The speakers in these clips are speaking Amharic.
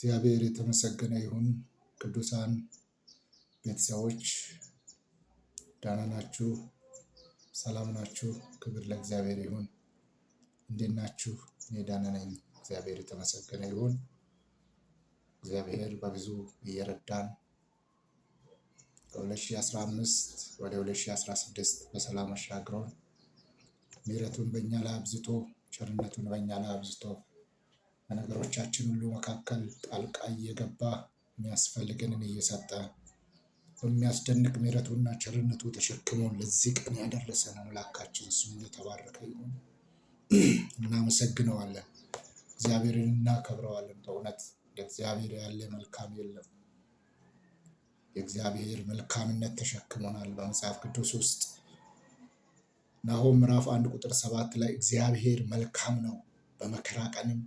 እግዚአብሔር የተመሰገነ ይሁን። ቅዱሳን ቤተሰቦች ደህና ናችሁ? ሰላም ናችሁ? ክብር ለእግዚአብሔር ይሁን። እንዴት ናችሁ? እኔ ደህና ነኝ። እግዚአብሔር የተመሰገነ ይሁን። እግዚአብሔር በብዙ እየረዳን ከ2015 ወደ 2016 በሰላም አሻግሮን ምሕረቱን በእኛ ላይ አብዝቶ ቸርነቱን በእኛ ላይ አብዝቶ በነገሮቻችን ሁሉ መካከል ጣልቃ እየገባ የሚያስፈልገንን እየሰጠ በሚያስደንቅ ምሕረቱና ቸርነቱ ተሸክሞን ለዚህ ቀን ያደረሰን አምላካችን ስሙ የተባረከ ይሁን። እናመሰግነዋለን። እግዚአብሔርን እናከብረዋለን። በእውነት ለእግዚአብሔር ያለ መልካም የለም። የእግዚአብሔር መልካምነት ተሸክሞናል። በመጽሐፍ ቅዱስ ውስጥ ናሆም ምዕራፍ 1 ቁጥር 7 ላይ እግዚአብሔር መልካም ነው፣ በመከራ ቀንም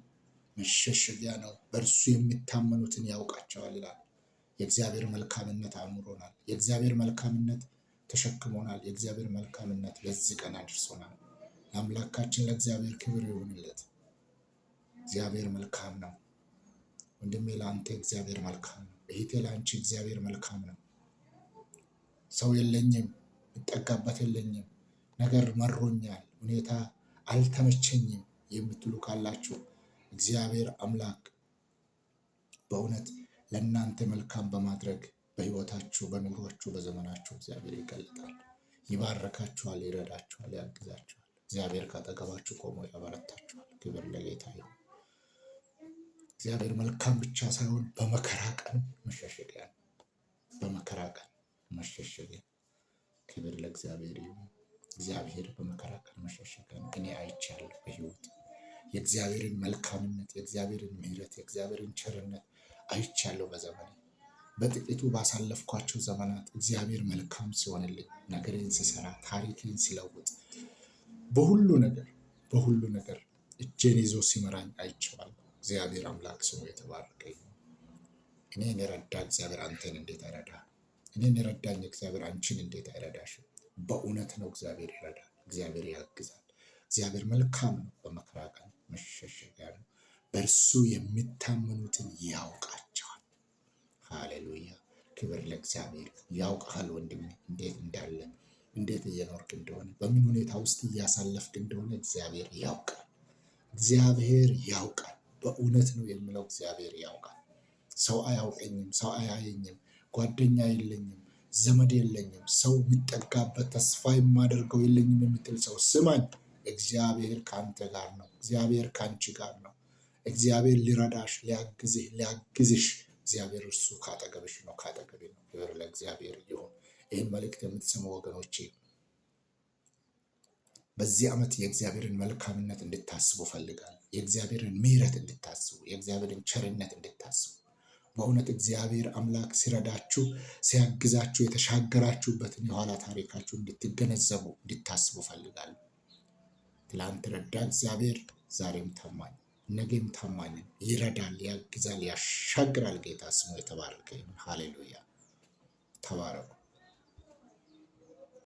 መሸሸጊያ ነው፣ በእርሱ የሚታመኑትን ያውቃቸዋል ይላል። የእግዚአብሔር መልካምነት አኑሮናል። የእግዚአብሔር መልካምነት ተሸክሞናል። የእግዚአብሔር መልካምነት ለዚህ ቀን አድርሶናል። ለአምላካችን ለእግዚአብሔር ክብር ይሁንለት። እግዚአብሔር መልካም ነው። ወንድሜ ለአንተ እግዚአብሔር መልካም ነው። እህቴ ለአንቺ እግዚአብሔር መልካም ነው። ሰው የለኝም፣ የምጠጋበት የለኝም፣ ነገር መሮኛል፣ ሁኔታ አልተመቸኝም የምትሉ ካላችሁ እግዚአብሔር አምላክ በእውነት ለእናንተ መልካም በማድረግ በህይወታችሁ፣ በኑሯችሁ፣ በዘመናችሁ እግዚአብሔር ይገለጣል። ይባርካችኋል፣ ይረዳችኋል፣ ያግዛችኋል። እግዚአብሔር ካጠገባችሁ ቆሞ ያበረታችኋል። ክብር ለጌታ ይሁን። እግዚአብሔር መልካም ብቻ ሳይሆን በመከራ ቀን መሸሸጊያ ነው። በመከራ ቀን መሸሸጊያ። ክብር ለእግዚአብሔር ይሁን። እግዚአብሔር በመከራ ቀን መሸሸጊያ ነው። እኔ አይቻለሁ በህይወት የእግዚአብሔርን መልካምነት፣ የእግዚአብሔርን ምሕረት፣ የእግዚአብሔርን ቸርነት አይቻለሁ በዘመኔ። በጥቂቱ ባሳለፍኳቸው ዘመናት እግዚአብሔር መልካም ሲሆንልኝ፣ ነገሬን ሲሰራ፣ ታሪኬን ሲለውጥ፣ በሁሉ ነገር በሁሉ ነገር እጄን ይዞ ሲመራኝ አይቼዋለሁ። እግዚአብሔር አምላክ ስሙ የተባረከ ይሁን። እኔን የረዳ እግዚአብሔር አንተን እንዴት አይረዳ? እኔን የረዳኝ እግዚአብሔር አንቺን እንዴት አይረዳሽም? በእውነት ነው። እግዚአብሔር ይረዳል። እግዚአብሔር ያግዛል። እግዚአብሔር መልካም ነው። በመከራ ቀን መሸሸጊያ ነው። በእርሱ የሚታመኑትን ያውቃቸዋል። ሃሌሉያ! ክብር ለእግዚአብሔር። ያውቃል ወንድሜ፣ እንዴት እንዳለ፣ እንዴት እየኖርክ እንደሆነ፣ በምን ሁኔታ ውስጥ እያሳለፍክ እንደሆነ እግዚአብሔር ያውቃል። እግዚአብሔር ያውቃል። በእውነት ነው የምለው፣ እግዚአብሔር ያውቃል። ሰው አያውቀኝም፣ ሰው አያየኝም፣ ጓደኛ የለኝም፣ ዘመድ የለኝም፣ ሰው የሚጠጋበት ተስፋ የማደርገው የለኝም የምትል ሰው ስማኝ፣ እግዚአብሔር ከአንተ ጋር ነው። እግዚአብሔር ከአንቺ ጋር ነው። እግዚአብሔር ሊረዳሽ፣ ሊያግዝህ፣ ሊያግዝሽ እግዚአብሔር እርሱ ካጠገብሽ ነው፣ ካጠገቤ ነው። ክብር ለእግዚአብሔር ይሁን። ይህን መልእክት የምትሰሙ ወገኖቼ በዚህ ዓመት የእግዚአብሔርን መልካምነት እንድታስቡ ፈልጋለሁ። የእግዚአብሔርን ምሕረት እንድታስቡ፣ የእግዚአብሔርን ቸርነት እንድታስቡ፣ በእውነት እግዚአብሔር አምላክ ሲረዳችሁ ሲያግዛችሁ የተሻገራችሁበትን የኋላ ታሪካችሁ እንድትገነዘቡ እንድታስቡ ፈልጋለሁ። ትላንት ረዳ እግዚአብሔር ዛሬም ታማኝ ነገም ታማኝ ይረዳል፣ ያግዛል፣ ያሻግራል። ጌታ ስሙ የተባረከ ይሁን። ሃሌሉያ። ተባረኩ።